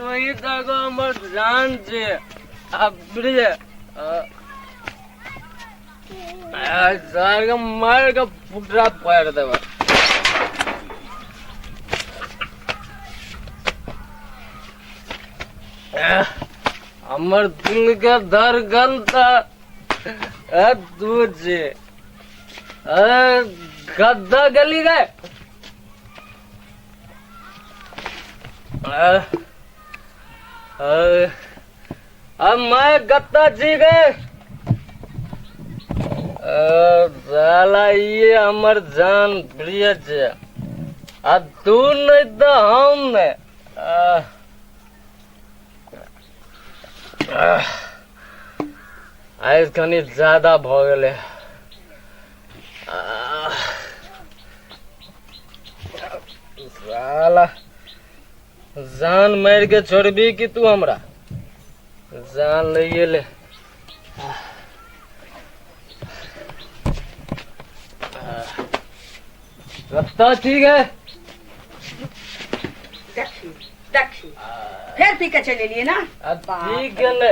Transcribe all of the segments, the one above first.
तू ही तऽ एगो हमर जान छै आ प्रिय सार के मार के फुटरा फाड़ि देबै। हमर दिल के धड़कन तऽ तू छै। गद्दा गली गए। अब मैं गत्ता जी गए। साला ये हमर जान प्रिय छै आ तू नहीं तो हम नहीं। आइ कनि ज्यादा भऽ गेलै। साला जान मारि के छोड़बी कि तू हमरा जान लैए ले। रत्ता ठीक है। देखी देखी फेर पी के चलि एलियै ना। अब पी के ने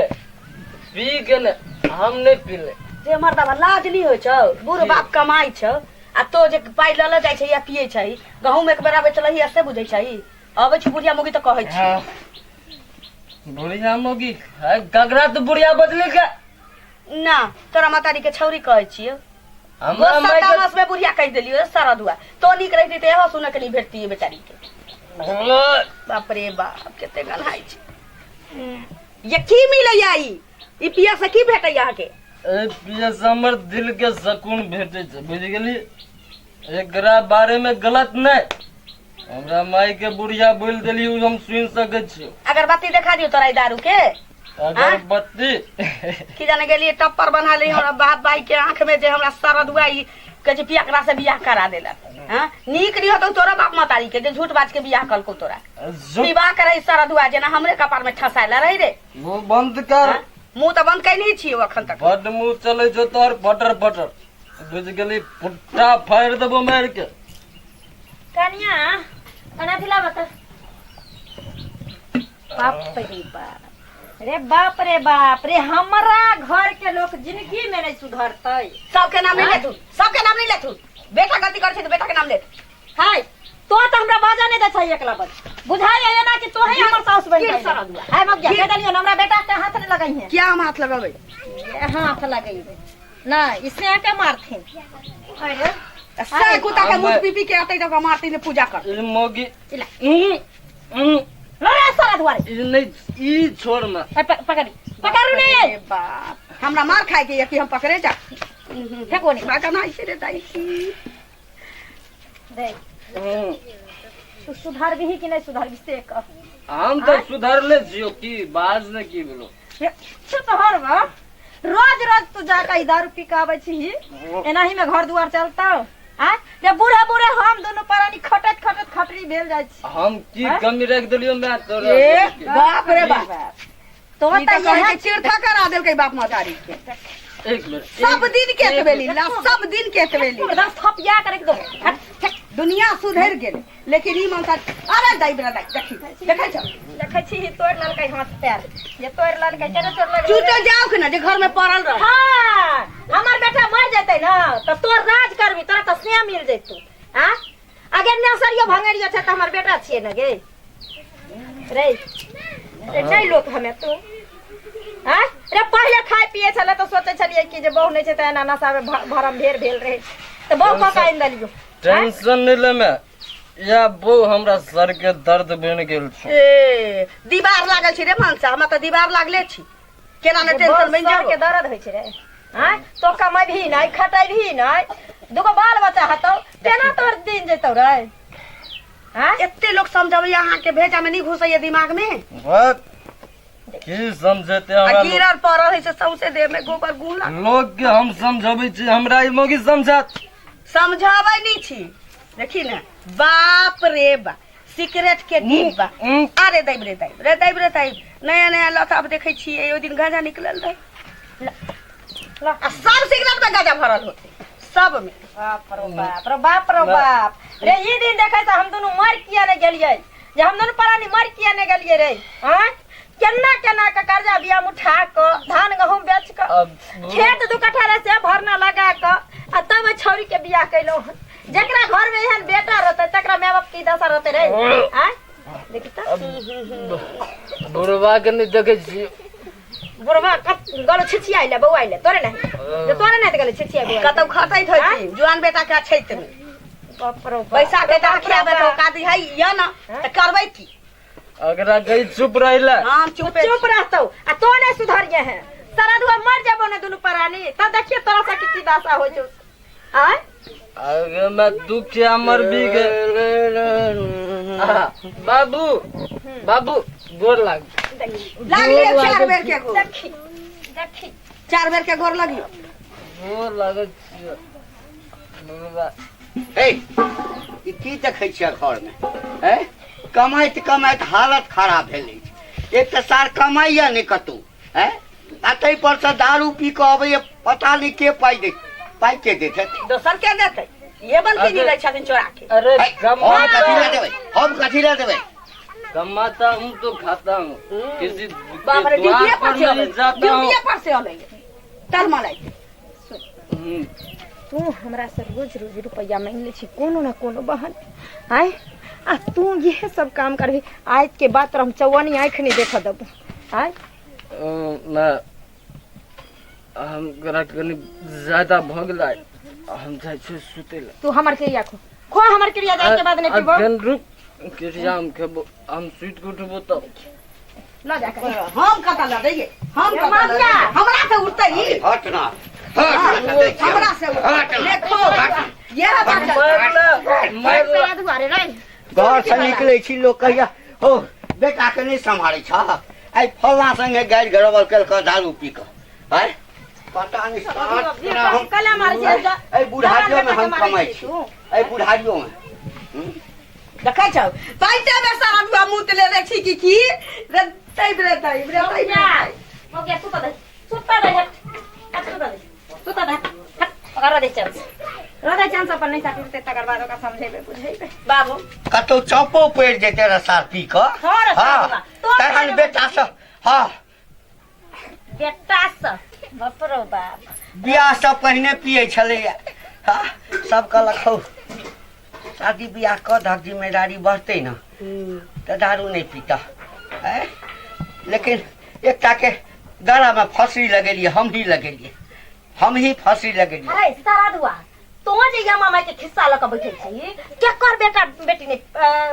पी के ने हम नहीं पीले। जे मर्दाबा लाज नहीं होइ छौ, बूढ़ बाप कमाइ छौ आ तो जे पाइ लऽ लऽ जाइ छै या पियै छै। गहूँम एक बेर आबै छलही से बुझै छै। अबै छै बुढ़िया मौगी तऽ कहै छै। हाँ। बुढ़िया मौगी ककरा तू बुढ़िया बदली के ना तोरा मातारी के छौरी कहै छियौ। हमरा माय के तामस में बुढ़िया कहि देलियौ सरदुआ। तो नीक रहिती तऽ इहो सुनऽ के नहीं भेटती बेचारी के। बाप रे बाप कते गन्हाइ छै। ये की मिलैया ई ई पिया से की भेटैया अहाँके? ए पिया से हमर दिल के सुकून भेटै छै, बुझि गेली? एकरा बारे में गलत नहीं। हमरा माय के बुढ़िया बोल देली उ हम सुन सकै छी। अगरबत्ती देखा दियौ तोरा ई दारू के। अगरबत्ती की जाने गेलियै टप्पर बन्हा ली हमरा बाप भाई के आंख में जे हमरा सरदुआ ई कहै छै पियकरा से बियाह करा देलक। हाँ नीक नहीं होतौ तोरा बाप महतारी के जे झूठ बाज के बियाह कलकौ तोरा। विवाह करे सरदुआ जेना हमरे कपार में ठसायला रही रे। मुंह बंद कर। हाँ? मुंह तऽ बंद कैने छियौ अखन तक। बड मुंह चलै छौ तोहर फटर फटर, बुझि गेली? फुट्टा फाड़ि देबो मारि के। कनिया कना दिला बता। बाप रे बाप रे बाप रे बाप रे, हमरा घर के लोग जिंदगी में नहीं सुधरतै। सबके नाम नहीं लेथुन, सबके नाम नहीं लेथुन। बेटा गलती करै छै तऽ बेटा के नाम लेत। हाय तो तो हमरा बाजा नहीं दे छै एकला बस। बुझाइ है ना कि तोहे हमर साउस बन गिर गेल। सरदुआ। हाय मग दे देलियो हमरा बेटा के हाथ नहीं लगई है। क्या हम हाथ लगबै? ये हाथ लगैबे ना, इसने के मारथिन। अरे से कुत्ता के मुंह पी पी के आते तऽ मारती ने पूजा कर। ई मौगी इला। उं, लड़ा सारा दुआरे। ई नहीं ई छोड़ ना। ए, पकड़ पकड़ू नहीं। अरे बाप हमरा मार खाए के कि हम पकड़े जा। फेंको नहीं। बाका ना ऐसे रे दाई। देख तू सुधरबिही कि नहीं सुधरबी से कह। हम तऽ सुधरले छियो की बाज ने की भेलो। सुधर बा रोज रोज तू जाके ई दारू पी के आबै छी, एनाही में घर दुआर चलतौ? आ जे बूढ़े बूढ़े हम दुनू प्राणी खटैत खटैत खटरी भेल जाइ छी। हम की कमी राखि देलियो मैं तोरा? ए बाप रे बाप तो ई तऽ तऽ कहै इएह छै चिरथा करा देलकै बाप महतारी के। एक मिनट सब दिन के एतबे लीला, सब दिन के एतबे लीला। एकदम थपिया के रख दो। हट, फेंक। दुनिया सुधरि गेलै लेकिन ई मनसा अरे दाइ बरा दाइ देखी देखै छौ। देखै छी ही तोड़ि लेलकै हाथ पैर, जे तोड़ि लेलकै केना तोड़ि लेलकै? चुटल जाओ के ना जे घर में पड़ल रह। हाँ हमर बेटा मर जेतै ना तऽ तोर राज करबी, तोरा तऽ स्नेह मिल जेतौ। आ अगे नसरियो भंगरियो छै तऽ हमर बेटा छियै ने गे। रे रे नहीं लोक हमे तू हाँ रे पहिले खाय पिए छलै तऽ सोचै छलियै कि जे बहु नहि छै तऽ एना नशामे भरम ढेर भेल रहै तऽ बहु कऽ के आनि देलियौ। टेंशन नहीं ले मैं या बहु हमरा सर के दर्द बनि गेल छै। ए दीवार लागल छै रे मनसा, हमरा तऽ दीवार लागले छी। केना ने टेंशन बनि सर जाबो। के दर्द होइ छै रे। आँय तो कमेबही नहि खटेबही नहि, दूगो बाल बच्चा हेतौ केना तोहर दिन जेतौ रे? आँय एते लोक समझबैया अहाँके भेजा में नहीं घुसैया दिमाग में। बस की समझेते आ हमरा लोग? गिरल पड़ल है से सौंसे देह में गोबर गुला। लोग के हम समझबै छी, हमरा ई मौगी समझत। समझाबै नहीं छी। देखी ने बाप रे बा सिगरेट के डिब्बा। अरे दैब रे दैब रे दैब रे दैब, नया नया लता अब देखै छियै ओहि दिन गांजा निकलल रहै। आ सब सिगरेट में गांजा भरल होते सब में। बाप रो बाप रो बाप रो बाप रे, ई दिन देखै से हम दुनू मर किया नहि गेलियै? जे हम दुनू प्राणी मर किया नहि गेलियै रे। आँय, केना केना के कर्जा बियाम उठा कऽ धान गहूम बेच कऽ अब खेत दू कट्ठा रहे से भरना लगा कऽ आ तब ओहि छौरी के बियाह केलहुँ हन। जकरा घर में एहन बेटा रहतै तकरा माय बाप की दशा रहतै रे। आँय, देखी तऽ बुढ़वा के नहि देखै छियै। बुढ़वा कत गलो छिछियाइले बौआइले तोरे नहीं जे तोरे नहीं गलो छिछियाइ बौआइले। कतौ खटैत होइथिन जुआन बेटा के अछैत मे बाप रे बाप। पैसा के तऽ खियाबै के औकात है या ना तऽ करबै की? अगरा गई चुप रहिला। हम चुपे चुप रहतौ आ तो नहीं सुधरिए हैं। सारा दुआ मर जाबो ने दुनू प्राणी तब देखिए तोरा से की दशा हो छौ। आय अगे मैं दुख के अमर भी गए। बाबू बाबू गोर लाग। देखी लागलियै चार बेर के गोर। देखी देखी चार बेर के गोर लगियो। गोर लागै छियै बुढ़वा। हे, ई की देखै छियै घरमे? हैं, कमाइत कमाइत हालत खराब भेल अछि। एक तऽ सार कमाइया नहि कतहु, हैं, आ ताहि पर से दारू पी कऽ अबैया, पता नहि के पाइ दै, पाइ के दैत हेतै? दोसर के देतै? ये बनकी अरे- लै छथिन चोरा के। अरे है, हम कथी लए कमाता देबै? हम कथी लए देबै? कमाता हूँ तो खाता हूँ, किसी बाप रे, के द्वार ड्यूटिए पर पर से नहीं अलै, जाता हूँ। ड्यूटिए पर से अलै तल मलाई। हम्म, तू हमरा से रोज रोज रुपया मांगि लै छी कोनो न कोनो बहाने। आय आ तू इहे सब काम करबी, आज के बाद तोरा हम चौवनी आँखि नहि देखऽ देबो। आय मैं हम गोरा कनी ज्यादा भऽ गेलै, हम जाइ छियै सुतै लए। तू हमर क्रिया खो खो, हमर क्रिया जाय के बाद नहि पीबो। अखन रुक, क्रिया हम खेबो, हम सुति के उठबो तब लऽ जा कर। हम कतऽ लऽ दैयै? हम ए, कतऽ लऽ माफिया। दैयै? हमरा से उठतै ई? हट ना, हट ना, दै छियै। हमरा से उठतै। हट ना। देखो यह बात है। मरला मरला। तोरा दुआरे रे घर से निकलै छी लोक कहिया हो बेटा के नहि सम्हारै छ, आइ फल्लाँ संगे गारि गड़बड़ केलक दारू पी कऽ। आँय, पता नहि सार तोरा हम कला मारै छै। एहि बुढ़ारियो मे हम कमाइ छी, तू। एहि बुढ़ारियो मे। देखै छौ पैसे में सारा दुआ मुँह लेने छी की की रे तै रे तै रे तै रे। हो गया, सुता दे सुता दे, हट हट, सुता दे सुता दे, हट ओकरा दे चांस, रह चांस अपन नहीं साथ तकर बाद ओकरा समझेबे बुझेबे। बाबू कतौ चौपो पड़ि जेतै रे सार पी कऽ। हँ रे हँ, सार, तोर तहन पानि बेटा सब, हँ बेटा सब बाप रो बाप बियाह सब पहिने पियै छलैया। हँ, सब कहलक हौ शादी बियाह कऽ दहक, जिम्मेदारी बढ़तै ने तऽ दारू नहि पीता। आँय, लेकिन एकटा के गलामे फँसरी लगेलियै, हमही लगेलियै, हमही फँसरी लगेलियै। अरे सारा दुआ तो जे यमा माई के खिस्सा लऽ कऽ बैठल छी, केकर बेटा बेटी ने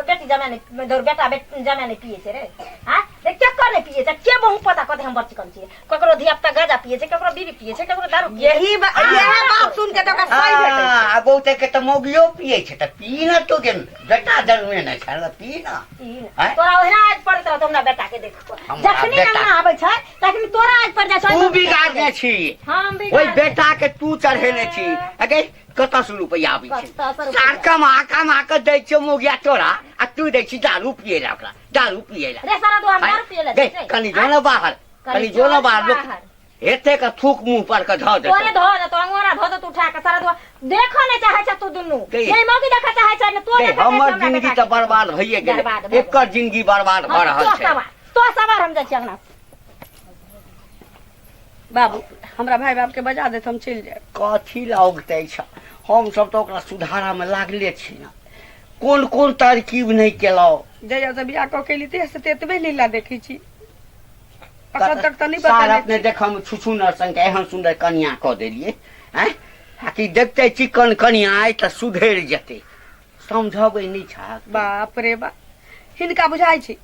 बेटी जमाय ने दौड़ बेटा जमाय ने पिए छै रे? आँ रे, केकर ने पिए छै? के बहु पता कते हम बड़ चिकन छियै। ककरो धिया पुता गांजा पिए छै, ककरो बीड़ी पिए छै, ककरो दारू पिए छै। यही यह बात सुन के तो ओकरा सही भेटै छै। आ बहुते के तऽ मौगियो पिए छै, तऽ पी ने तू के बेटा जन्मे नहि छल, पी ने। आँय? तोरा ओहिना आज पड़ैत रहतौ हमरा बेटा के देख कऽ। हमरा जखनी बेटा। अंगना आबै छै तखनी तोरा आज पड़ जाइ छै। तू बिगाड़ने छी। हम ओहि बिगाड़ बेटा के तू चढ़ेने छी। अगे कतऽ से रुपैआ आबै छै? कतऽ से रुपैआ? सार कमा कमा कऽ दै छियौ मौगिया तोरा, आ तू दै छी दारू पियै लए ओकरा, दारू पियै लए। रे सारा दुआ हम दारू पियै लए गे, दै छै। कनि जो ने बाहर, कनि जो ने बाहर, लोक बाहर। हेते के थूक मुंह पर के धऽ तोरे देतौ। धऽ देतौ, अंगोरा धऽ देतौ उठा के। सारा दुआ देखऽ नहि चाहै छै तू दुनू। गई। नहि मौगी देखऽ चाहै छै, ने तो गई, देखऽ चाहै छै हमर हमरा जिंदगी बेटा तऽ के। बर्बाद भइए गेलै, बर्बाद भऽ गेलै। एकर जिंदगी बर्बाद भऽ हँ, रहल तो छै। सवार, तो सवार हम जाइ छी अंगना। बाबू हमरा भाई बाप के बजा देत, हम चलि जायब। कथी लए औगतै छ? हम सब तऽ ओकरा सुधारा मे लागले छी ने, कोन कोन तरकीब नहि केलहुँ। जहिया से बियाह कऽ के एली तहिया से तऽ एतबे लीला देखै छी, अखन तक तऽ नहि सार बता। अपने देखम छुछुनर संग एहन सुन्दर कनिया कऽ देलियै। आँय, आ कि देखते चिकन कनिया आइ तऽ सुधरि जेतै, समझबै नहि छहक। बाप रे बाप, हिनका बुझाइ छै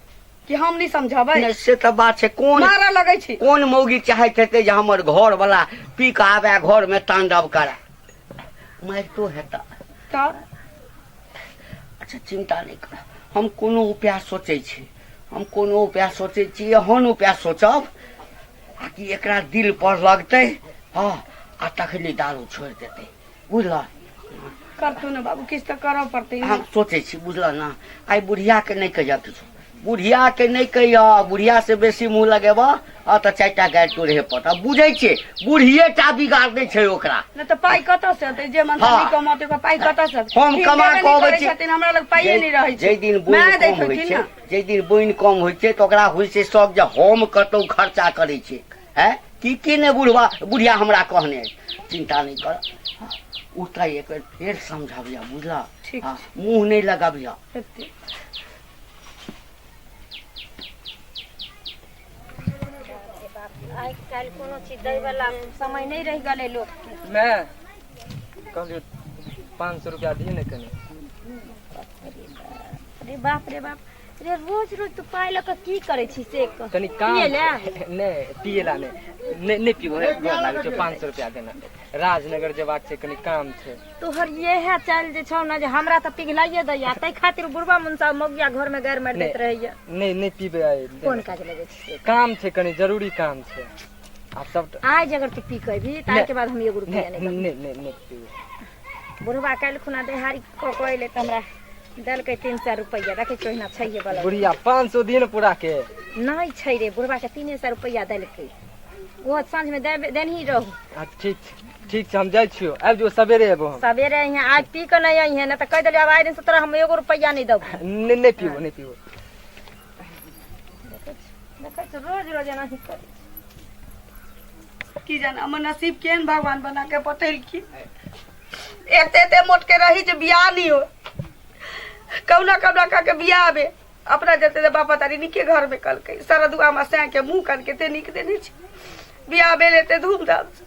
कि हम नहि समझबै? नहि, से तऽ बात छै। कोन मारऽ लगै छै? कोन मौगी चाहैत हेतै जे हमर घर वाला पी कऽ आबे घर मे तांडव करै, मारितो हेता तऽ अच्छा चिंता नहि कर, हम कोनो उपाय सोचै छी, हम कोनो उपाय सोचै छी, एहन उपाय सोचब आ कि एकरा दिल पर लगतै, हँ, आ तखनी दारू छोड़ि देतै, बुझल? करतू ने बाबू, किछु तऽ करऽ पड़तै। हम सोचै छी, बुझल ने? आइ बुढ़िया के नहि कहिया किछु, बुढ़िया के नहि कहियो, बुढ़िया से बेसी मुँह लगेबह आ तऽ 4टा गारि तोड़े पड़त। बुझै छियै बुढ़िये टा बिगाड़ दै छै ओकरा। नहि तऽ पाइ कतऽ से अतै? जे मनसा हँ। नहि कमाते ओकरा पाइ कतऽ से अतै? हम ठीक कमा देबे कऽ नहि अबै करै छी। छथिन, हमरा लग पाइए नहि रहै छै। जाहि दिन बोनि माय दैत कम होइ होथिन छै, ने। जाहि दिन बोनि कम होइ छै तऽ ओकरा होइ छै शौक जे हम कतौ खर्चा करै छी। हैं की की नहि बुढ़वा बुढ़िया हमरा कहने अछि। चिंता नहि कर, उठता एक बेर फेर समझाबिया, बुझला? ठीक। हँ, मुँह नहि लगाबिया। हेतै। आइ काल्हि कोनो चीज दै वाला समय नहि रहि गेलै लोकके। मैं कहलियो 500 रुपया दिए ने कनी। अरे बाप रे बाप रे, रोज रोज तू पाइ लऽ कऽ की करै छी से कह? कनी काम पियै लए? नहि पियै ला नहि, नहि नहि पीबो, गोर लागै छै। 500 रुपया देना, राजनगर जेबाक छै, कनी काम छै। तोहर इएह चालि जे छौ ने जे हमरा तऽ पिघलाइए दैया, ताहि खातिर बुढ़बा मुनसा मौगिया घर में गारि मारि दैत रहैया। नहि नहि पीबै आइ। कोन काज लगै छै से? काम छै, कनी जरूरी काम छै। आब सब आइ जे अगर तू पी के अयबही तऽ आइ के बाद हम एगो रुपैआ नहि नहि देबौ। नहि नहि नहि पीबै। बुढ़बा काल्हि खुना देहारी कऽ कऽ अयलै तऽ हमरा देलकै 300 रुपैआ। देखै छियै ओहिना छैहे बला। बुढ़िया 500 दिन पूरा के नहि छै रे, बुढ़बा के 300 रुपैआ देलकै। ओहो साँझमे देनही रहू। अच्छा ठीक छै, ठीक छै, हम जाइ छियौ, आबि जो सवेरे एबो हम। सवेरे अइहे, आइ पी कऽ नहि अइहे, नहि तऽ कहि देलियै आब आइ दिनसँ तोरा हम एगो रुपैआ नहि देबौ। नहि नहि पीबो, नहि पीबो। देखै छियै रोज रोज एनाही करै छै। की जाने हमर नसीब केहन भगवान बना के पठेलखिन। एते एते मोट के रही जे बियाह नहीं हो, कौना कौना कह के बियाह आबे। अपना जते जे बापा तारी नीके घर में कलकै, सरदुआ में सैं के मुँह कान के ते नीक देने छै। बियाह भेल एते धूमधाम से,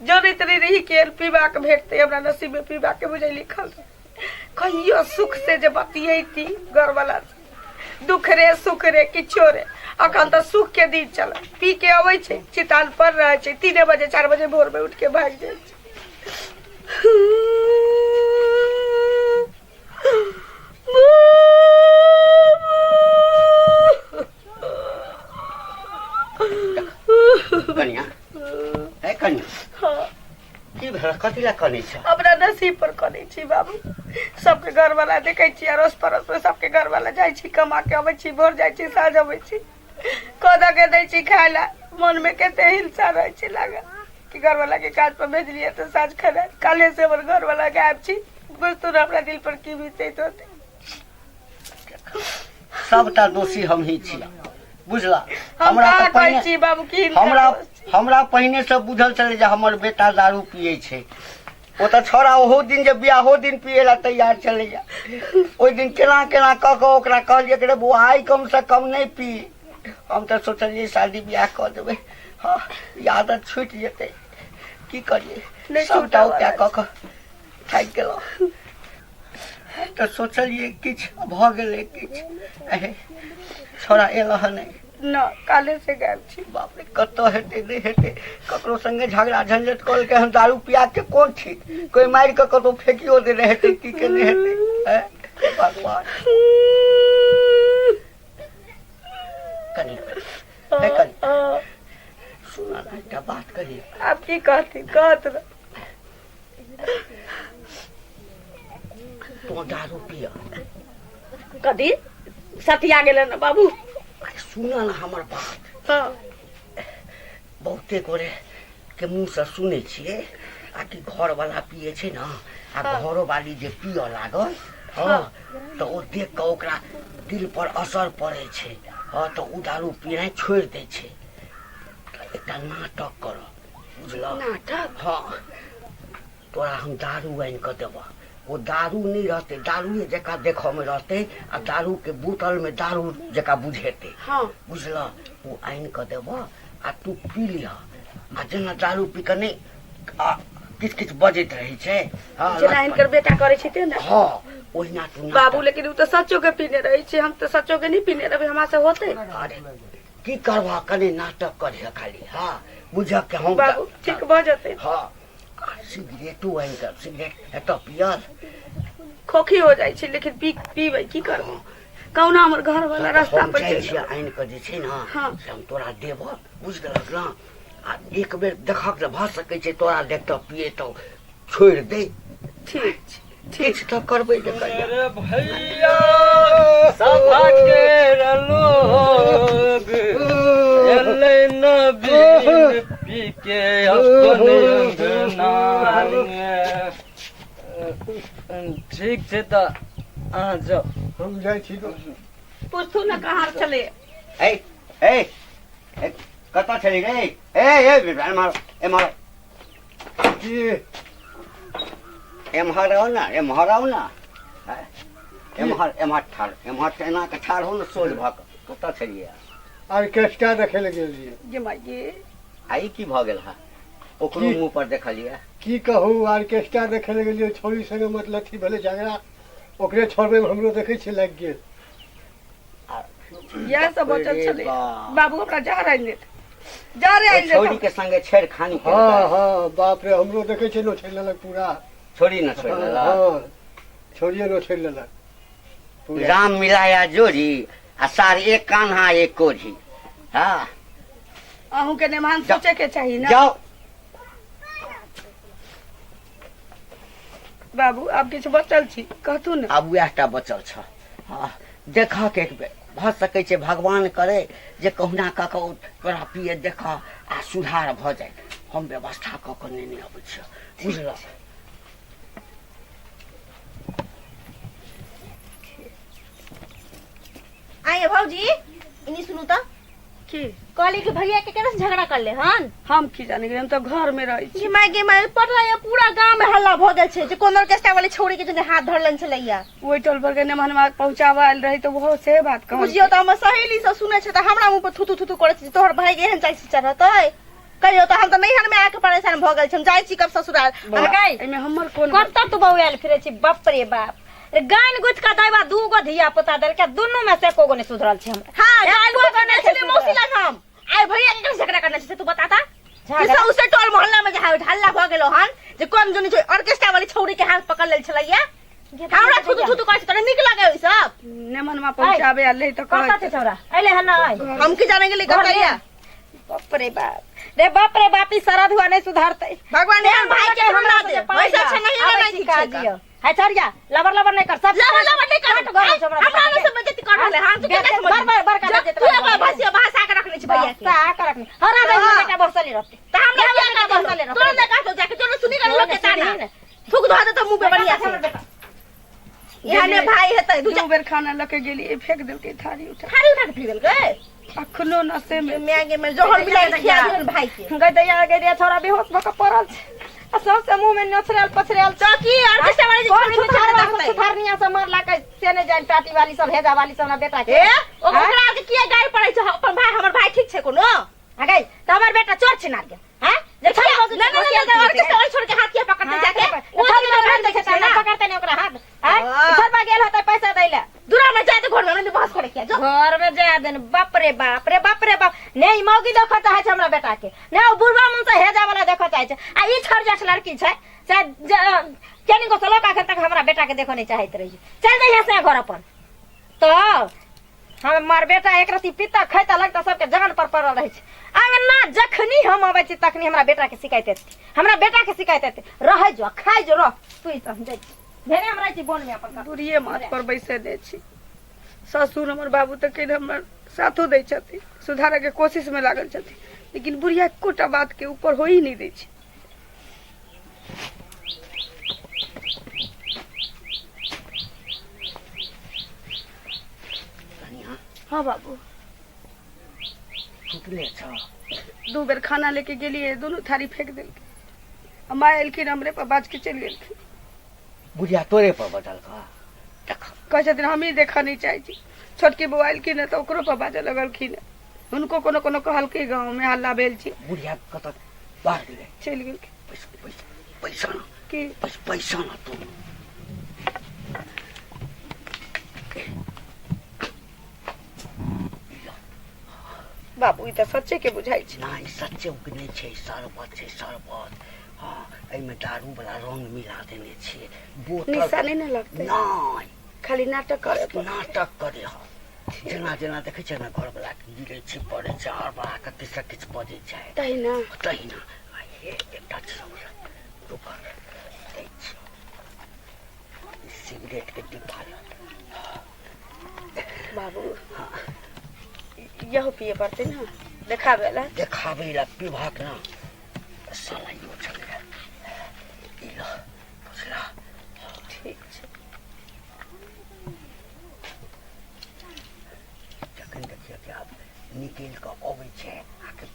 जनैत नहि रही केहन पीबाक भेटतै। हमरा नसीब में पीबाक के बुझै लिखल रहै। कहियो सुख से जे बतियैती घरवाला से, दुख रे सुख रे किछो रे। अखन तऽ सुख के दिन चल, पी के अबै छै, चितान पर रहै छै, 3 बजे 4 बजे भोर में उठ के भागि जाइ छै। कनिया, हे कनिया, की भेल? कथी लए कनै छ? अपना नसीब पर कनै छी बाबू। सबके घरवाला देखै छी अड़ोस पड़ोस में, सबके घरवाला जाइ छी कमा के अबै छी, भोर जाइ छी साँझ अबै छी, कऽ के दै छी खाय ला। मन में कते हिंसा रहै छै लागल कि घरवाला के काज पर भेजलियै तऽ साँझ खाना। काल्हे से हमर घरवाला गायब छी, बुझतू ने हमरा दिल पर की बीतैत होतै। सबटा दोषी हमही छियै, बुझला? हम हमरा कहाँ तऽ कहै पहिने छी बाबू की हिनकर हमरा दोष छै। हमरा पहिने से बुझल छलै जे हमर बेटा दारू पियै छै। ओ तऽ छौड़ा ओहो दिन जे बियाहो दिन पियै ला तैयार छलैया, ओहि दिन केना केना कऽ कऽ ओकरा कहलियै कि रे बौआ आइ कम से कम नहि पी। हम तऽ सोचलियै शादी बियाह कऽ देबै, हँ ई आदत छूटि जेतै। की करियै, नहि सबटा छूटऽ उपाय वाला कऽ कऽ थाकि गेलहुँ। हम तऽ सोचलियै किछु भऽ गेलै किछु, एहे छौड़ा एल हँ नहि? न, काल्हे से गायब छी। बाप रे, कतऽ हेतै नहि हेतै, ककरो संगे झगड़ा झंझट कऽ हन दारू पिया के कोन ठीक, कोइ मारि कऽ कतौ फेकियो देने हेतै, की केने हेतै। हैं हे भगवान। कनि हे कनि सुन ने, एकटा बात कही। आब की कहती, कहत ने। तों दारू पिय? कथी सतिया गेलै ने बाबू? अरे सुन ने हमर बात। हाँ। बहुते गोरे के मुँह से सुनै छियै आ कि घरवाला पियै छै ने, आ घरो वाली जे पियऽ लागल, हँ तऽ ओ देख कऽ ओकरा दिल पर असर पड़ै छै, हँ तऽ ओ दारू पीनाइ छोड़ि दै छै। तऽ एकटा नाटक कर, बुझलह? नाटक? हँ, तोरा हम दारू आनि कऽ देबह। ओ दारू नहि रहतै, दारूए जकाँ देखऽमे रहतै आ दारूके बोतलमे दारू जकाँ बुझेतै। हाँ। बुझलह? ओ आनि कऽ देबह आ तू पी लिह, आ जेना दारू पी कऽ नहि आ किछु किछु बजैत रहै छै, हँ जेना हिनकर बेटा करै छै ते ने? हँ, ओहिना तू नाटक- बाबू लेकिन ओ तऽ सचो के पीने रहै छै, हम तऽ सचो के नहि पीने रहबै, हमरा से होतै? अरे की करबह, कनि नाटक करिह खाली, हँ बुझक के हम बाबू ठीक भऽ जेतै? हँ, आ सिगरेटो आनि कऽ, सिगरेट एतऽ पियल खोखी हो जाइ छै, लेकिन पी पीबै की करबै, कहुना हमर घर वाला रास्ता हम पर जाइ चलि छियै आनि कऽ जे छै ने, हाँ। से हम तोरा देबह, बुझि गेलक ने? आ एक बेर देखक जे भऽ सकै छै तोरा देखतऽ पिए तऽ छोड़ि दे। ठीक छै। किछु तऽ करबै जे करिया। अरे भैया सभा के लोग एलै नबीन पी के अपन अंगना। ठीक छै तऽ अहाँ जाउ। हम जाइ छी। पूछू ने कहाँ छलै। ए ए ए, कतऽ छली रे? ए ए एम्हर एम्हर। की? एम्हर आउ ने, एम्हर आउ ने। एम्हर एम्हर ठाढ़, एम्हर एना कऽ ठाढ़ हो ने सोझ भऽ कऽ। कतऽ छलियै? ऑर्केस्ट्रा देखै लए गेल रहियै। गे माय गे, आ ई की भऽ गेल हँ? ओकरो की? मुँह पर देखलियै। की कहू, ऑर्केस्ट्रा देखै लए गेलियै, छौड़ी संगे मतलब अथी भेलै झगड़ा, ओकरे छोड़बैमे हमरो देखै छियै लागि गेल। इएह सब बचल अरे छलै। बाप। बाबू हमरा जहर आनि देत, जहर ओ आनि देत। छौड़ी के संगे छेड़खानी हँ केलकै। हँ, बाप रे, हमरो देखै छियै नोचरि लेलक पूरा। छोड़ी न छोड़ि लेलक? हँ, छौड़िए नोचरि लेलक पूरा। राम मिलाया जोड़ी आ सार एक कान्हा एक कोढ़ी। हाँ अहूँ के नेमान सोचे के चाही ने। जाओ बाबू, आब किछु बचल छी कहतू ने। आब उएह टा बचल छ। हाँ, देखक एक बेर भऽ सकै छै, भगवान करे जे कहुना कऽ कऽ ओ तोरा पिए देख आ सुधार भऽ जाय। हम व्यवस्था कऽ कऽ नेने अबै छियह, बुझलक? आइए भौजी, इनी सुनू तऽ। की? कहली कि भैया के केना से झगड़ा कर ले हन? हम की जाने गेलियै, हम तऽ घर में रहै छी। गे माय गे माय, पटना ये पूरा गांव में हल्ला भऽ गेल छै जे कोन ऑर्केस्ट्रा वाली छौड़ी के जने हाथ धरलन छलैया। ओहि टोल पर के नेमान पहुंचाबऽ आयल रही तऽ ओहो से बात कहल। बुझियौ तऽ हमर सहेली सब सुनै छै तऽ हमरा मुँह पर थुथु थुथु करै छै जे तोहर भाई के एहन चाय चढ़तै। कहियो तऽ हम तऽ नैहर में आके परेशान भऽ गेल छी, हम जाइ छी कब ससुराल। एहिमे हमर कोन? कतऽ तू बौआयल फिरै छी? बाप रे बाप, रे गानि गुथि कऽ दैबा दू गो धिया पुता देलकै, दुनू में से एको गो नहि सुधरल छै हमरा। हाँ, गानि गुथि कऽ छलै मौसी लग हम। आइ भैया के झगड़ा करने छै, तू बताता कि सौंसे टोल मोहल्ला में जे हल्ला भऽ गेलो हन जे कोन जुनी छै ऑर्केस्ट्रा वाली छौड़ी के हाथ पकड़ लेल छलैया। हमरा थुथु थुथु करै छै, तोरा नीक लागे ओइ सब? नेमनमा पहुंचाबे आयल रही तऽ कतऽ कहै छै छौड़ा? अइले हन नहि? हम की जाने गेली घर कतऽ ले। बाप रे बाप रे, बाप रे बाप, ई शरद हुआ नहीं सुधरते। भगवान एहन भाई के हमरा दे, वैसे अच्छा नहीं आबै ना छी ठीक छै। काज है, चढ़ जा, लबर लबर नहीं कर सब। लबर लबर नहीं कर। काट घर छै हमरा। हमरा नहि समझ कर रहले हम, तू केना समझ? बर बर बर कर तू अपन भाषा भाषा के रखने छी भैया के। भाषा के रखने हरा दे। हाँ। बेटा बरसले रहते तऽ हमरा बेटा किया बरसले कहतो? रहते। तोरा नहि कहतो जाके, जोरे सुनी कर लोग के ताना थूक धो दे तऽ मुंह पे बढ़िया से। बेटा एहने भाई हेतै। दू बेर खाना लऽ के गेलियै, फेंक देलकै थारी उठा। थारी उठा के फेंक देलकै। अखनो नशे में। माय में जहर मिला के खिया दियन भाई के। गई दैया गई दैया, छोरा बेहोश भऽ के पड़ल छै आ सबसे मुंह में नोचरायल पछरायल। चौकी ऑर्केस्ट्रा वाली जे छोड़ी में छेड़ा। सुधारनिया सब मारला के से नहीं जान, टाटी वाली सब, हेजा वाली सब हमरा बेटा के। ए ओकरा के किया गारि पड़ै छै? अपन भाई, हमर भाई ठीक छै कोनो? आ गई तऽ हमर बेटा चोर छिनार गेल। हैं जे नहीं नहीं नहीं, ऑर्केस्ट्रा वाली छोड़ के हाथ किया पकड़ते जाके? ओ ओ तो तो भाग छै छै ना। पकड़ते नहीं ओकरा हाथ। हैं हाँ। छोड़बा गेल होतै पैसा दै ले। दूरा में जाए तो घर में हमने बहस करे किया जो घर में जा देन। बाप रे बाप रे बाप रे बाप, ने ई मौगी देखऽ चाहै छै हमरा बेटा के, ने ओ बुढ़वा मन से हेजा वाला देखऽ चाहै छै, आ ई छड़ जट लड़की छै चाहे केनिको से लऽ कऽ एखन तक हमरा बेटा के देखऽ नहि चाहैत रही। चल जइहे से घर अपन। तऽ हमर बेटा एक रत्ती पीता खैता लगता सबके जान पर पड़ल रहै छै। अंगना जखनी हम अबै छी तखनी हमरा बेटा के शिकायत एतै, हमरा बेटा के शिकायत एतै। रहै जो खाइ जो रह तू, ई तऽ हम जाइ छी भेने, हम रहै छी बोन में अपन। बुढ़िए माथ पर बैसे दै छी। ससुर हमर बाबू तऽ कहि हमर साथो दै छथिन, सुधारऽ के कोशिश में लागल छथिन, लेकिन बुढ़िया एकोटा बात के ऊपर हो ही नहीं दै छै। कनिया। हाँ बाबू। सुतले छ? दू बेर खाना लेके गेलियै, दुनू थारी फेंक देलकै आ माय एलखिन हमरे पर बाज के चलि गेलखिन। बुढ़िया तोरे पर बदल कऽ देख। कहै छथिन हमही देखऽ नहि चाहै छी। छोटकी बौआ एलखिन तऽ ओकरो पर बाजऽ लगलखिन, हुनको कोनो कोनो कहलकै, गाँव में हल्ला भेल छै। बुढ़िया कतऽ बाहर गेलै? चलि गेलखिन। पैसा पैसा पैसा न। की? पैसा पैसा न तू। बाबू, ई तऽ सच्चे के बुझाइ छै। नहि, सच्चे नहि छै, शरबत छै शरबत। हँ, एहिमे दारू वाला रंग मिला देने छियै बोतल। निशा नहि ने लगतै? नहि। खाली नाटक करे पर। नाटक करे ह, जेना जेना देखै छै ने घर वाला के गिरै छै पड़ै छै हर बड़ा के किछु से किछु बजै छै। तहिना। तहिना। आ हे, एकटा चीज आओर रुक, दै छियौ। सिगरेट के डिब्बा ल बाबू। यहो पिए पड़ते ना देखावे ला, देखावे ला पीबाक ना साला यो छलै ई ल बुझला। ठीक छै। जखन देखिए कि आब निकलि कऽ अबै छै आके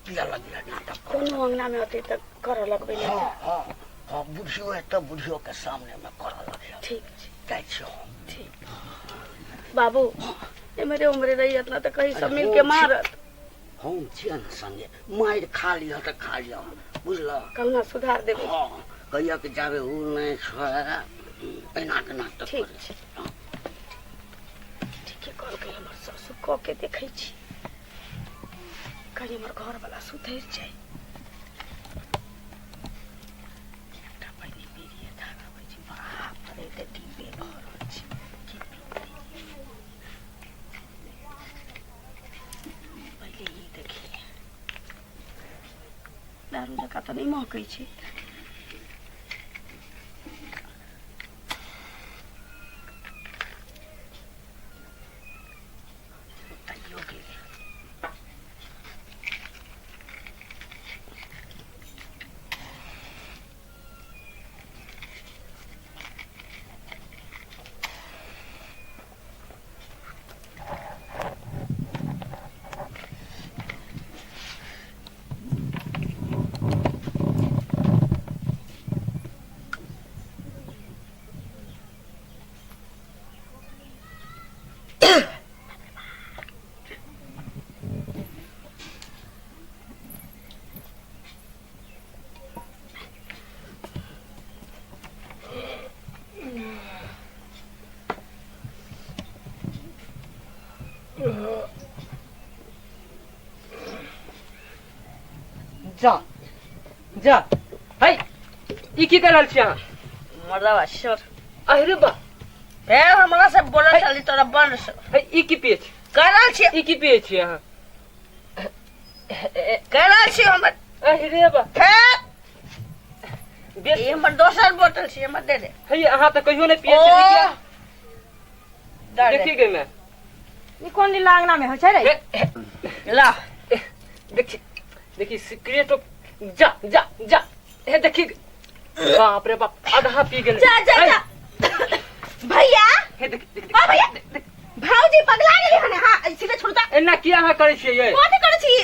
पिया लगिया नाटक। कोनो अंगना में होते तऽ करऽ लगबै ने। हाँ हाँ हाँ, बुढ़ियो है तऽ बुढ़ियो के सामने में करऽ लगिया। ठीक छै, जाइ छियौ हम। ठीक बाबू, एमरे उमरे रही इतना तऽ कहीं सब मिल के मारत। हम छियै ने संगे, मारि खा लिअ तऽ खा लिअ, बुझल? कहुना सुधार देबै। हाँ, कहिया के जाबे उ नहि छोड़े एना के नाटक। ठीक छै, ठीके कहलकै हमर सासु, कऽ के देखै छी कहीं हमर घर वाला सुधरि जाय। एकटा पहिने बीड़िये धराबै छी, बाप रे तऽ डिब्बे भरल छै। की पीबै पहिले ई देखिए, दारू जकाँ तऽ नहि महकै छै। तैयो गेलै। जा जा, है ई की कर रहल छी अहाँ? मर्दवा सर। अरे बा, फेर हमरा से बोलल चली तोरा बंद से। है ई की पिए छी? कर रहल छी। ई की पिए छी अहाँ? कर रहल छी हमर। अरे बा, फेर बेस ई हमर दोसर बोतल छी, हमर दे दे। है अहाँ तऽ कहियो नहि पिए छी। दे देखी गई मैं ई कोन लीला अंगना में होइ छै रे? ला देखी देखी सिगरेट। जा जा जा, हे देखी, बाप रे बाप, आधा पी गेल। जा जा जा भैया, हे देख देख ओ भैया, भौजी पगला गेली हन। हां सीधे छोड़ता। एना किया अहाँ करै छियै ये? कथी करै छी?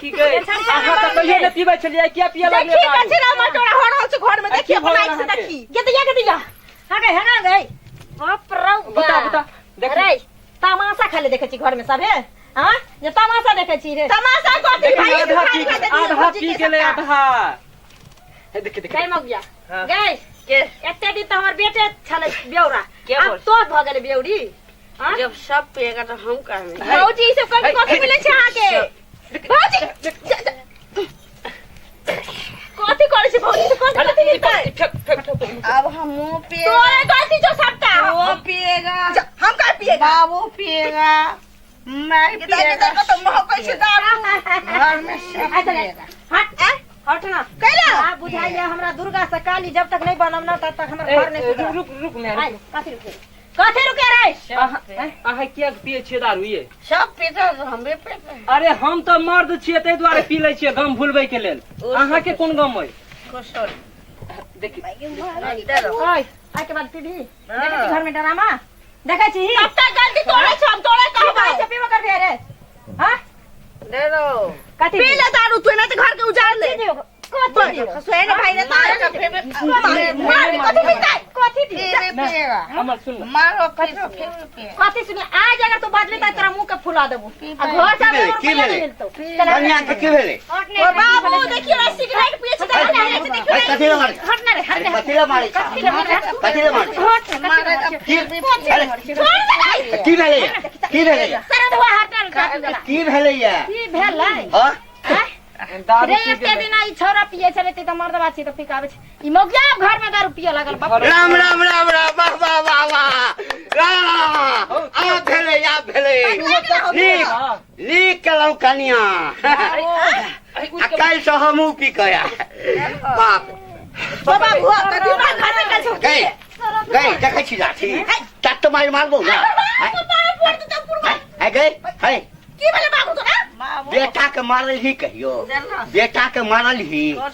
की गई अहाँ तऽ कहियो नहि पीबै छलियै, किया पिए लागलियै? देखी कथी रे हमर तोरा हो रहल छै घर में, देखी की भऽ अपन गेल आँखि से अहाँके? देखी। गे दिया, गे दिया, हाँ गई, हाँ गई, बाप रे बता बता देख। रे तमाशा खाली देखै छी घर में सबे। हाँ जे तमाशा देखै छी रे। तमाशा कथी देखी भाई? आधा पी आधा पी गेलै आधा। हे देखी देखी गई मगिया हाँ। गई के एते दिन तऽ हमर बेटे छलै बेौरा, के आब बोल? तो भऽ गेलै बेौरी। हाँ? जब सब पिएगा तो हम काहे? भौजी ई सब कथी कथी मिलै छै अहाँके? भौजी कथी करै छै? भौजी से कथी कथी मिलतै? फेक फेक फेक। अब हम मुंह पिएगा, तोरे गलती छौ सबटा। वो पिएगा, हम का पिएगा? बाबू पिएगा, मैं पिएगा, तो महकै छै दारू। घर में सब पिएगा। हट हट ना कैला? आ बुझाइया हमरा दुर्गा से काली जब तक नहीं बनब ना तब तक हमर घर नहीं रुक सुधरत। रुक रुक मैं आइ कथी रुके, कथी रुके रे? अहाँ किया पिए छियै दारू ये? सब पीता है तो हम भी पीते हैं। अरे हम तऽ मर्द छियै ताहि दुआरे पी लै छियै गम भुलबै के लेल। अहाँ के कोन गम अइ? खुश हो देखी दे दो। ओए आइ के बाद पीबी, देखै छी घर में ड्रामा देखै छी। सबटा गलती तोरे छौ, हम तोरे कहबै कहबै। से पीबो करबे रे? हां दे दो। कथी पी ले दारू तू, ना तो घर के उजाड़ ले। दियो? कथी दियो? खसुए ना भाई ने तो फिर भी मार कथी पीता है? कथी दियो? पिएगा। हमर सुन न। मारो फिर फिर पिएगा। कथी सुनी? आज अगर तू बदली त तोरा मुंह के फुला देबो आ घर से की भेलै? रुपया की नहीं भेलै? मिलतो। कन्या के की भेलै? ओ बाबू देखियो ना सिगरेट पिए छै, दारू पिए छै, देखियो। अरे कथी लए मारै? हट ना रे, हट अरे ना। कथी लए मारै छौ? कथी लए मारै? कथी लए मारै? हट ना, मारेगा कथी फिर भी अरे छोड़ दे भाई। की भेलै? की भेलै? सरद हुआ, हट ना रे, हट ना। की भेलै? की भेलै? हाँ? दारू रे पी एते गेलै। दिन ई छौरा पिए छलै त मर्दबा छी त पिकाबै छै। ई मौगिया आब घर में दारू पिए लागल बाप रे। राम राम राम राम, वाह वाह वाह वाह, राम, आब भेलै, आब भेलै। नीक नीक केलहुँ कनिया। आ काल्हि से हमहूँ पी कऽ आयब। बाप ओ बाबू त दिमाग खसे कल छौ। गई गई देखै छी लाठी तत मारि मारबौ ना है गई है की भेलै बाबू तोरा बेटा के मारल ही कहियो बेटा के मारल ही तो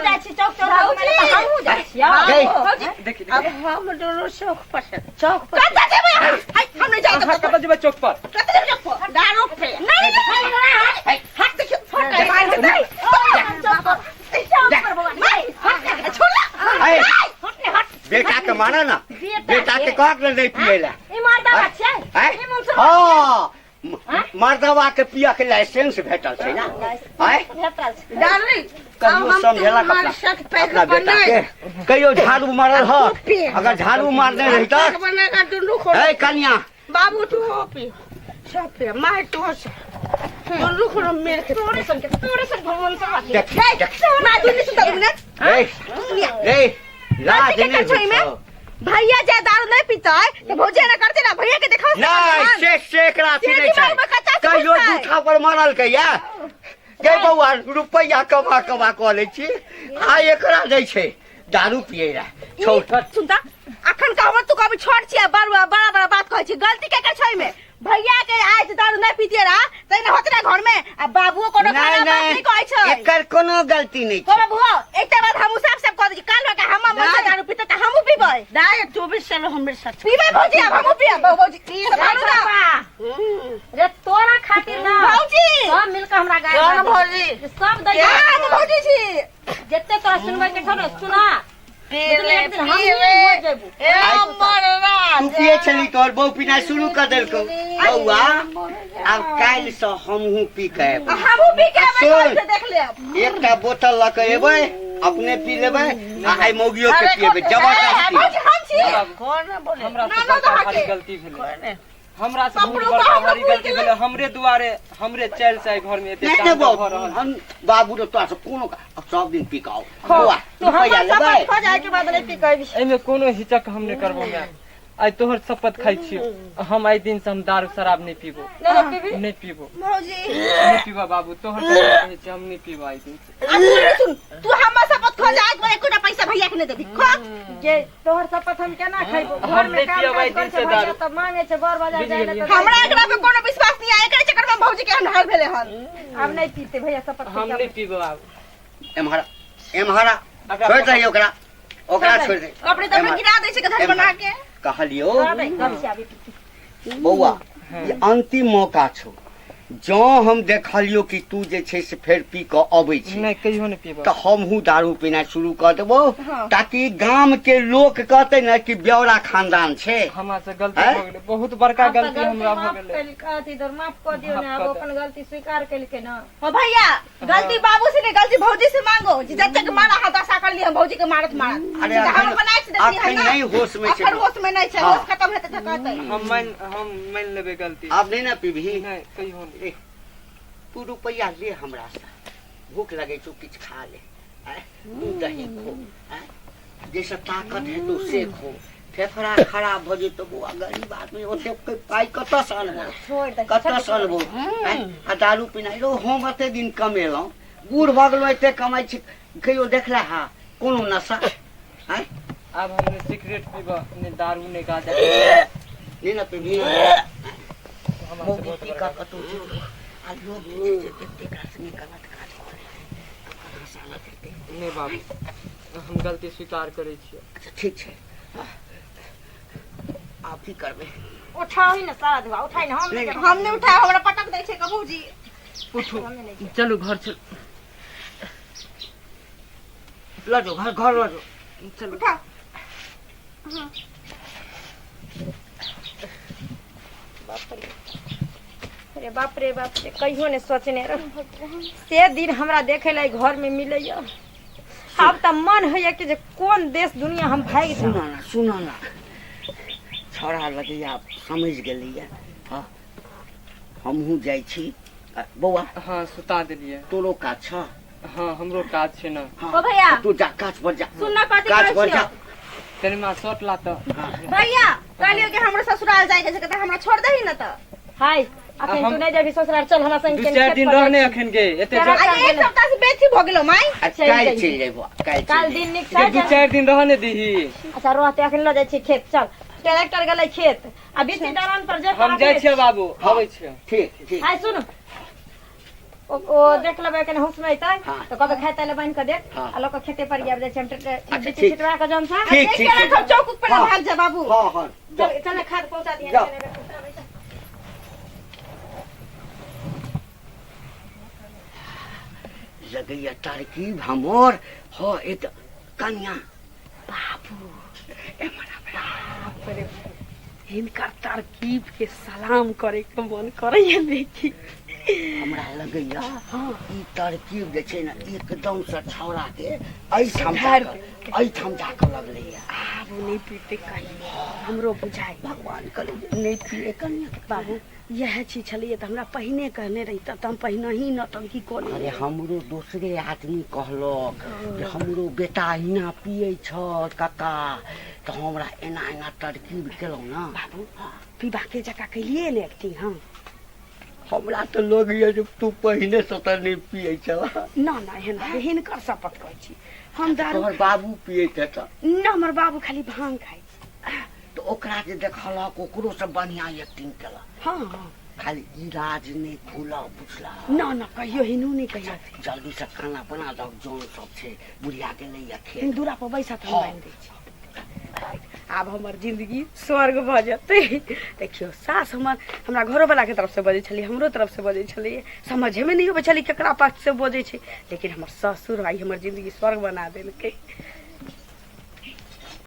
जाइ छी चौक चौराहा घुमै लए तऽ हमहूँ जाइ छियै देखी अब हम दोनों चौक पर चौक पर कतऽ जेबै हाय हम नहीं जाए कतऽ जेबै चौक पर कतऽ जेबै चौक पर दारू पे नहीं नहीं हट देखियो हट मार दे चौक पर चौक पर बौआ नहीं हट छोड़ हट बेटा के मारा ना बेटा के कहक नहीं पिएला ई मर्दवा छियै ई मुंसुर हां मर्दवा के पिया के लाइसेंस भेटल छै ना आय भेटल छै डार्लिंग कहियो समझेला अपना बेटा के कहियो झाड़ू मारल ह अगर झाड़ू मारने रही त ए कन्या बाबू तू हो पी सब पी मार तू हो दुनू खोलो मेरे के तोरे सन के तोरे सन भगवान से देख देख मार दुनू सुन ना ए ए लाज नहीं में भैया जे दारू नहीं पीता है तो भौजी ना करते ना भैया के देखो नहीं से से एकरा अथी नहीं छै कहियो जूठा पर मारल के या गे बौआ रुपैया कमा कमा कऽ लै छी आ एकरा दै छै दारू पियै ला छोड़ सुनता अखन कहब तू कभी छोट छियै बड़ुआ बड़ा बड़ा बात कहै छी गलती के कर छै में भैया के आज दारू नहीं पीतिए रहा तै ना होत ना घर में आ बाबूओ कोनो खराब बात नहीं कहै छै एकर कोनो गलती नहीं छै बाबूओ एकटा बात हम साफ साफ कह दै छी काल के हम मन से दारू पीते त हमहू पीबै दाय तू भी चलो हमरे साथ पीबै भौजी अब हमहू पीब भौजी भानु ना रे तोरा खातिर ना भौजी सब मिलके हमरा गाय कौन भौजी सब दै हम भौजी छी जते तोरा सुनबै के छौ ने सुना पी ले पी ले ए मररा तू पिए छली तोहर बहू पीनाइ शुरू कर देलकौ बौआ आब काल्हि से हमहूँ पी के अयबै हमहूँ पी के अयबै सुन। से देख लेब एकटा बोतल लऽ के एबै अपने पी लेबै आ आइ मौगियो के पिएबै जबरदस्ती भौजी हम छी हमरा से ना, ना, बड़का भारी अहाँके। गलती भेलै हमरा से बहुत बापरो बड़का बाप, भारी भूल गलती गेलै। भेलै हमरे दुआरे हमरे चल से घर में एते नहीं नहीं तांडव बाबू भऽ रहल हम बाबू रे तोरा से कोनो अब सब दिन पी के आओ बौआ तू हमर रुपैआ लेबै शपथ खा जाए के बाद नहीं पी कभी एहिमे कोनो हिचक हम नहि करबो माय आइ तोहर शपथ खाइ छियौ हम आइ दिन से हम दारू शराब नहि पीबो नहीं पीबी नहि पीबो भौजी नहि पीबो बाबू तोहर शपथ कहै छियौ हम नहि पीबो आइ दिन से आ सुन सुन तू हमर शपथ खा जाए के एकोटा पैसा भैया के नहीं देबी खा गे तोहर शपथ हम केना खैबो घर हम में नहि काम पियब आइ काज दिन करै से छै भैया दारू। तब मांगे छै बर बाजार बुझि जाय ले गेलियै। तऽ हमरा एकरा पे कोनो विश्वास नहीं आय एकरे चक्कर में भौजी के हाल भेले हन आब नहीं पीते भैया शपथ हम नहि पीबो आब एम्हर एम्हर छोड़ दही ओकरा ओकरा छोड़ दे कपड़े तपड़े गिरा दै छै गधर बना के कहलियो बौआ ई अंतिम मौका छौ जँ हम देखलियो कि तू जे छै से फेर पी कऽ अबै छी नहि कहियो नहि पीबो तऽ हमहूँ दारू पीनाइ शुरू कऽ देबो ताकि गाम के लोक कहतै ने कि ब्यौरा खानदान छै हमरा से गलती भऽ गेलै बहुत बड़का गलती हमरा भऽ गेलै अथी दर माफ कऽ दियौ ने आब अपन गलती स्वीकार केलकै ना ओ भैया गलती बाबू से नहीं गलती भौजी से मांगो जे जब तक मारा हाथ दशा कर ली हम भौजी के मारत मारत अरे हम अखन अपन आँखि से देखली अखन हन ना नहीं होश में छै अखन होश में नहीं छै हाँ। होश खत्म हेतै तऽ कहतै हम मान लेबै गलती आब नहीं ना पीबही नहि कहियो नहि तू रुपैआ ले हमरा से भूख लगे छौ किछु खा ले आँय, दूध दही खो आँय, जैसे ताकत हेतौ से खो फेफड़ा खराब भऽ जेतौ बौआ गरीब आदमी ओते पाइ कतऽसँ अनबौ छोड़ दे कतऽसँ अनबौ आँय, आ दारू पीनाइ रौ हम एते दिन कमेलहुँ बूढ़ भऽ गेलहुँ एते कमाइ छी कहियो देखला हा कोनो नशा आँय आब हम नहि सिगरेट पीबऽ नहि दारू नहि गांजा नहि ने पीबही हमरा से मौगी बहुत पी बड़का कऽ कतौ जेतौ आ लोग जे छै से देखतै एकरा संगे गलत काज करै तऽ हँसा लगतै नहि बाबू हम गलती स्वीकार करै छियै अच्छा ठीक छै आब की करबै उठाही ने सारा धुआ उठाही ने हम नहि, हम नहीं उठाए हमरा पटक दै छै भौजी उठू चलू घर चलू लऽ जाओ घर घर लऽ जाओ चलू उठा अरे बाप रे बाप रे कहियो ने सोचने रह से दिन हमरा देखे ला घर में मिलैया आब तऽ मन होइया कि जे कोन देश दुनिया हम भागि जाउ सुना ना सुना ना छौड़ा लगैया समझ गेलैया हाँ हमहूँ जाइ छी आ, बौआ हाँ सुता देलियै तोरो काज छह हाँ हमरो काज छै ने हाँ, ओ भैया। तू जा काज पर जा सुन ना कथी काज कहै पर जा छियौ तनी मा शर्ट ला तऽ भैया कहलियो कि हमरा ससुराल जाय के छै तऽ हमरा छोड़ दही ना तऽ हाय अखन हम तू नहि जेबही ससुराल, चल हमरा संग दू कनि चारि खेत दिन पर जाइ रहने छी। अखन के एते तेरा अरे एक सप्ताह से बेसी भऽ गेलो माय। आ चलि काल्हि जइहे। चलि जेबो, काल्हि काल्हि चलि दिन नीक दू छै। चारि दिन रहने दीही। अच्छा रहते, अखन लऽ जाइ छी खेत। चल, ट्रैक्टर गेलै खेत आ बिच्ची दरान पर जे हम जाइ छियै बाबू, अबै छियै। ठीक ठीक। आइ सुन, ओ देख लेबै कनि हुसमेतै हाँ। तऽ कहबै खाय ताय लए बान्हि कऽ देत हाँ। आ लऽ कऽ खेते पर आबि जाइ छी हम। अच्छा, बिच्ची ठीक। छिटवा कऽ जन सँ। ठीक ठीक ठीक। हम चौक पर हाँ। भाग जा बाबू। हँ हँ, जाओ। चल चल, खाद पहुँचा दिहे। जाओ। लगैया तरकीब हमर हो एक कनिया। हिनकर तरकीब के सलाम करे के मन करैया देखी। हमरा लगैया ई तरकीब जे छै ने एकदम से छौड़ा के एहिठाम जाकऽ, एहिठाम जाकऽ लगलैया। आब ओ नहि पीते कहियो, हमरो बुझाइ। भगवान करे जे नहि पिए कनिया। बाबू, इएह चीज छलैया तऽ हमरा पहिने कहने रहिता तऽ हम पहिने ही नौटंकी कऽ अरे लेने। हमरो दोसरे आदमी कहलक जे हमरो बेटा अहिना पियै छल काका, तऽ हमरा एना एना तरकीब केलहुँ ने। बाबू, पीबाके जकाँ कैलियै ने एक्टिंग हम। हमरा तऽ लगैया जे तू पहिने से तऽ नहि पियै छल। ना ना, एहन हिनकर शपथ कहै छी, हम दारू तोहर बाबू पियैत हेतऽ? ना, हमर बाबू खाली भांग खाइ छै। तऽ ओकरा जे देखलक ओकरो से बढ़िआँ एक्टिंग केलक। हँ हँ। खाली ई राज नहि खुलऽ, बुझलह? ना ना, कहियो हिनू नहि कहियो। जल्दी से खाना बना दहक, जौन सब छै, बुढ़िया गेलैया खेत। हिन दूरा पर बैसत, हम हाँ। बान्हि दै छी। आब हमर जिंदगी स्वर्ग भऽ जेतै। देखियौ, सास हमर हमरा घरोवला के तरफ से बजै छलै, हमरो तरफ से बजै छलै, समझेमे नहि अबै छलै केकरा पक्ष से बजै छै, लेकिन हमर ससुर भाई हमर जिंदगी स्वर्ग बना देलकै।